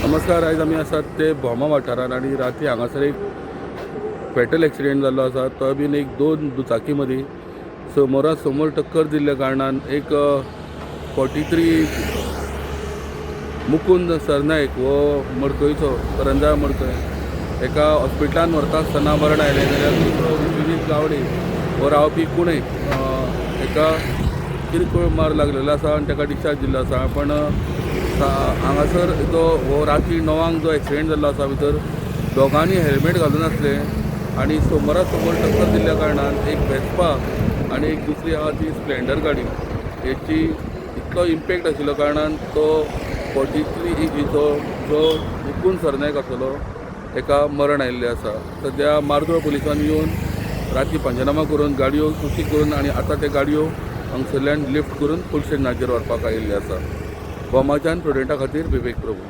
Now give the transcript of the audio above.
नमस्कार. आयज आमी आसात ते भोमा वाठारांत आनी राती हांगासर एक फेटल एक्सिडेंट जाल्लो आसा. तो बीन एक दोन दुचाकी मदीं समोरा समोर टक्कर दिल्ल्या कारणान एक 43 मुकुंद सरनायक हो मडकयचो, करंजाळ मडकय, एका हॉस्पिटलान व्हरता आसतना मरण आयलें. जाल्यार दुसरो विश्वजीत गावडे हो रावपी कुणे, एका किरकोळ मार लागलेलो आसा आनी ताका डिस्चार्ज दिल्लो आसा. पण हांगासर जो हो राती 9 जो एक्सिडेंट जाल्लो आसा, भितर दोगांनी हेल्मेट घालून आसले आनी समोरा समोर टक्कर दिल्ल्या कारणान एक वेस्पा आनी एक दुसरी आहा ती स्प्लेंडर गाडी, हेची इतलो इम्पॅक्ट आशिल्लो कारणान तो 43 एजीचो जो मुकुंद सरनायक आसलेलो हेका मरण आयिल्लें आसा. सद्या मार्दोळ पुलिसांनी येवन राती पंचनामा करून गाडयो कुशीक करून आनी आतां ते गाडयो हांगसरल्यान लिफ्ट करून पुलीस स्टेशनाचेर व्हरपाक आयिल्ले आसा. भोमाच्यान प्रुडंटा खातीर विवेक प्रभू.